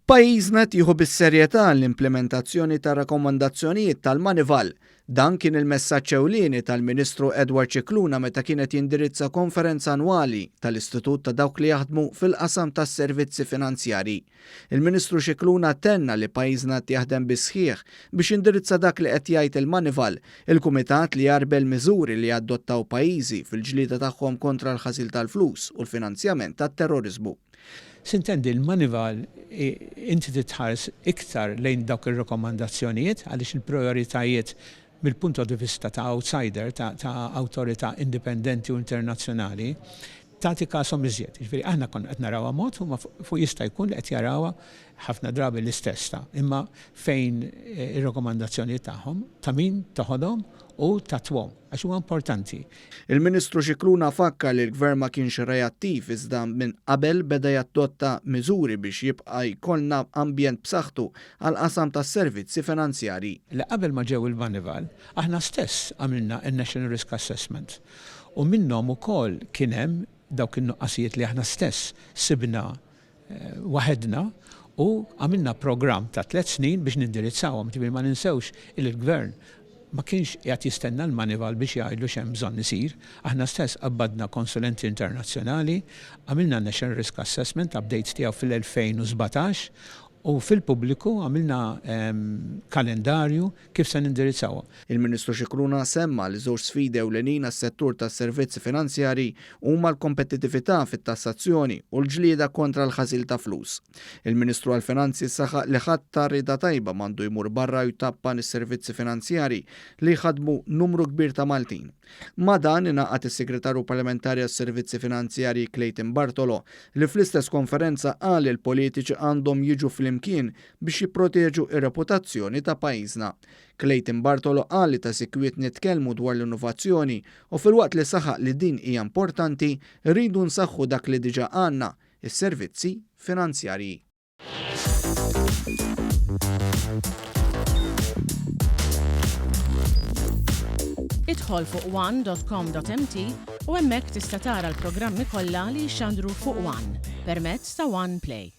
Pajjiżna qed jieħu bis-serjetà l-implimentazzjoni tar-rakkomandazzjonijiet tal-Moneyval. Dan kien il-messaġġ ewlieni tal-Ministru Edward Scicluna meta kien qed jindirizza konferenza annwali tal-Istitut ta' dawk li jaħdmu fil-qasam tas-servizzi finanzjarji. Il-Ministru Scicluna tenna li pajjiżna qed jaħdem bis-sħiħ biex jindirizza dak li qed jgħid il-Moneyval, il-kumitat li jgħarbel miżuri li jadottaw pajjiżi fil-ġlieda tagħhom kontra l-ħasil tal-flus u l-finanzjament tat-terroriżmu. Sintendi l-Moneyval inti trid tħares iktar lejn dawk ir-rakkomandazzjonijiet għaliex il-prijoritajiet mill-punto di vista ta' outsider, ta' awtorità indipendenti u internazzjonali, tagħti kashom iżjed. Jiġifieri aħna konna qed narawha mod, huma fuq jista' jkun li qed jarawha ħafna drabi l-istess ta' imma fejn ir-rakkomandazzjonijiet tagħhom ta' min toħodhom u tatwhom għax huwa importanti. Il-Ministru Scicluna fakkar li l-Gvern ma kienx reattiv iżda minn qabel beda jaddotta miżuri biex jibqa' jkollna ambjent b'saħħtu għall-qasam tas-servizzi finanzjarji. Li qabel ma ġew il-Moneyval, aħna stess għamilna n-National Risk Assessment u minnhom ukoll kien hemm dawk in-nuqqasijiet li aħna stess sibna waħedna u għamilna programm ta' tlett snin biex nindirizzawhom. Ġifieri ma ninsewx illi l-Gvern ma kienx qiegħed jistenna l-Moneyval biex jgħidlu x'hemm bżonn isir. Aħna stess qabbadna konsulenti internazzjonali, għamilna National Risk Assessment, update tiegħu fil-2017 u fil-pubbliku għamilna kalendarju kif se nindirizzawhom. Il-Ministru Scicluna semma li żewġ sfidi ewlenin għas-settur tas-servizzi finanzjarji huma l-kompetittività fit-tassazzjoni u l-ġlieda kontra l-ħasil ta' flus. Il-Ministru għall-Finanzi saħaq li ħadd ta' rieda tajba m'għandu jmur barra u jtappan is-servizzi finanzjarji li jħaddmu numru kbir ta' Maltin. Ma' dan ingħaqad is-Segretarju Parlamentari għas-Servizzi Finanzjarji Clayton Bartolo li fl-istess konferenza qal li l-politiċi għandhom jiġu flimkien biex jipproteġu r-reputazzjoni ta' pajjiżna. Clayton Bartolo qal li ta' sikwit nitkellmu dwar l-innovazzjoni u filwaqt li saħaq li din hija importanti, rridu nsaħħu dak li diġà għandna, is-servizzi finanzjarji. Idħol fuq one.com.mt u hemmhekk tista' tara l-programmi kollha li jixxandru fuq One permezz ta' One Play.